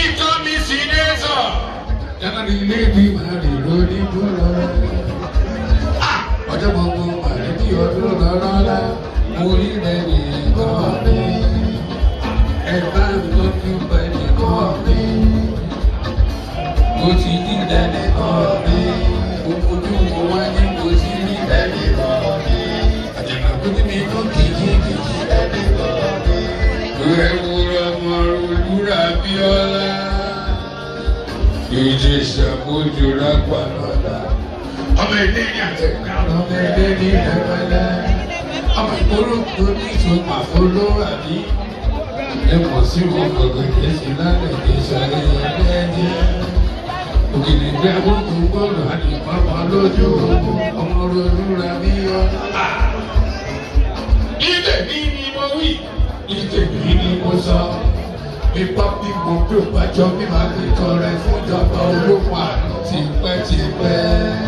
Ìtọ́ mi sì ní sọ. Yàrá ilé bí màá rí lórí búrọ̀. Ọjọ́ gbogbo màrí bí ọdún lọ́lọ́lá. Mo rí rẹ̀ nìkan mi. Ẹ bá ń tọ́jú pẹ̀lú kan mi. Mo ti rí rẹ̀ nìkan mi. Mo fojú wo wájú, mo ti rí rẹ̀ nìkan mi. Àjànà kú ní mi tó kìjikìji ẹnìkan mi. Ẹ̀wúrọ̀ ọmọ olúra Bíọ́lá. Ìjẹsà bójú rápá lọ́la. Ọmọ ilé ní àtẹ̀ká, ọmọ ilé ní ẹ̀fẹ́lẹ́. Ọmọ ìgboro ní ìtumọ̀ àfolówàbí. Ẹ mọ̀ sí wọn gbọ̀ngàn kẹsì lálẹ́ kẹsàrẹ́ ẹgbẹ́ jẹ́. Ògìrì gbẹ́ gbogbo gbọ́dọ̀ àdìpápá lójú ogun ọmọ olúra Bíọ́lá. Ibẹ̀ mi ni mo wí, ìtẹ̀mí ni mo sọ. Ipa bí mo bí ò bá jọ bí màá fi tọrẹ fún ìjọba ológun àná tipẹ́tipẹ́.